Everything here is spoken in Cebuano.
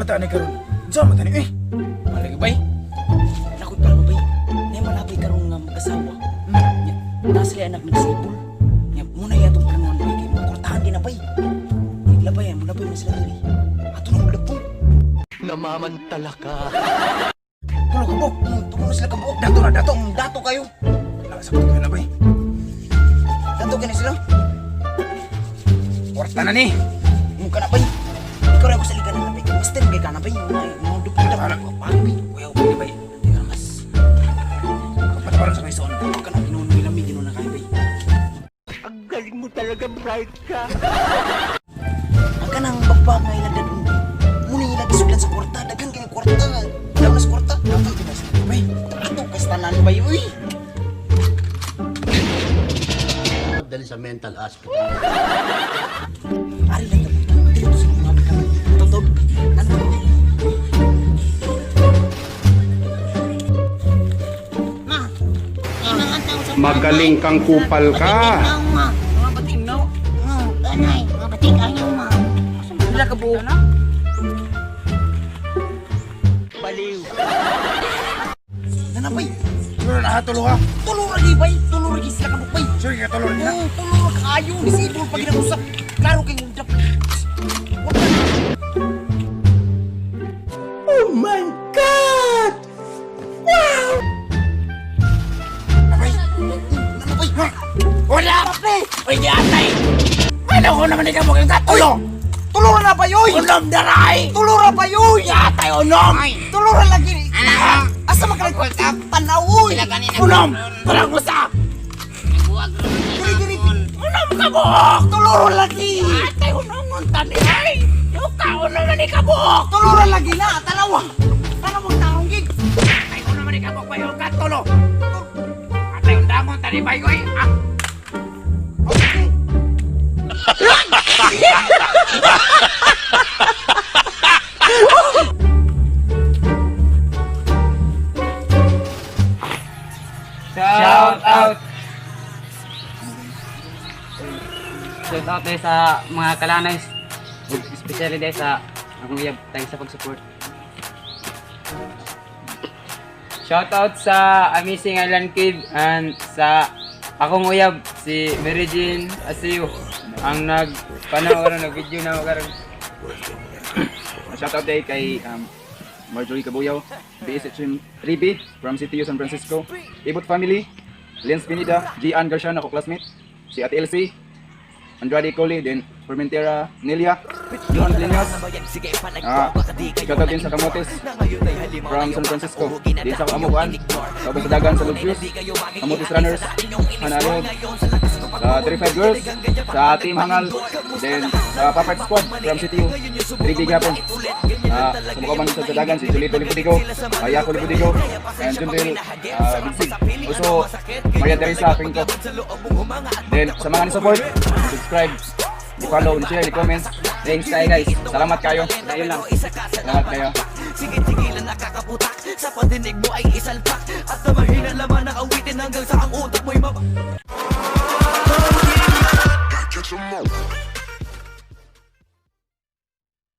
Kwarta ani karon. Unsa man tani eh? Malagi bay. Nakoy plano bay. Nay malabay karon nga mag-asawa. Nya, naa sila anak nagsipol. Nya, muna ya atong planuhan bay kay makurtahan din na bay. Naglabay, mulabay man sila diri. Ato na mulapong. Namamantala ka. Tulo ka buok. Tulo na sila kabuok. Dato na dato. Dato kayo. Sa ko na bay. Dato kini sila. Kwarta na ni. Mo ka na bay. Ikaw rin ako sa liga na bay. Master kay ka na bay. Mga mga dupida Alam. ko. Paano bay? Kuya, okay bay. Teka mas. Kapatawaran sa kay son. Ka na ginuno lami ginuno na kayo bay. Ang galing mo talaga, bright ka. Ang kanang bagbag nga ila dadon. Muna ila gisudlan sa kwarta, daghan kay kwarta. Daghan sa kwarta. Dato di ba sila bay? Ato kastanan bay uy. Dali sa mental hospital. Ari lang tabi. Dili to sa mga kami. Totog. Ano? Ma, may mga tao sa Magaling kang kupal ka. Ma. Mga bating no. Kanay, mga bating kayo, ma. Pila ka buok. Baliw. Nana bay. Tulo na ha, tulo ha. Tulo ra gi bay. Tulo ra gi sila ka buok bay. Sure ka tulo na. Oo, tulo ra kaayo ni si Idol pag ginagusap. Klaro kay undap. Wag na. Oh my God! Abay. Nana bay. Ha? Wala! Uy, giatay! Ano ko naman ikaw mo kayong katulo? Tulo ra na bay oy. Unom na ray! Tulo ra bay oy. Giatay, unom! Tulo ra lagi. Asa man ka tanaw oy. Unom! Parang usa! Diri diri. Unom ka buhok! Tulo ra lagi. Atay, unom ang tani ay! Yuka, unom na ni kabuhok! Tulo ra lagi na tanawa. Tanaw ang tarong gig. Atay, unom na ni kabuhok ba yung katulo? Atay, undangon tani ba yoy? Ah! Okay. Shout out! Shout out tayo sa mga kalanays. Especially tayo sa akong uyab. Thanks sa pag-support. Shout out sa Amazing Island Kid and sa akong uyab si Mary Jean Asiyo ang nagpanaw karon nag-video na karon. Shout out day kay Marjorie Cabuyaw, BSHM 3B from CTU San Francisco, Ibot Family, Lens Pineda, G. Ann Garcia, ako classmate, si Ate Elsie, Andrade Coli, then Formentera Nelia, Johan Plenios, shout out din sa Camotes from San Francisco, din sa Amukuan, sa Ubos sa Dagan sa Lucius, Camotes Runners, Hana Alog, sa 35 Girls, sa Team Hangal, then sa Papart Squad from CTU, 3B gapon. Sa Mukaman sa Dagan, si Julito Lipudigo, Ayako Lipudigo, and Jundel Bigsig. Also, Maria Teresa Pinto. Then, sa mga ni-support, subscribe, ni-follow, ni-share, ni-comment. Thanks kayo guys. Salamat kayo. Ayun lang. Salamat kayo. Sige, tigilan nakakaputak. Sa padinig mo ay isalpak. At na mahina laman ang awitin hanggang sa ang utak mo'y mab... Catch 'em all.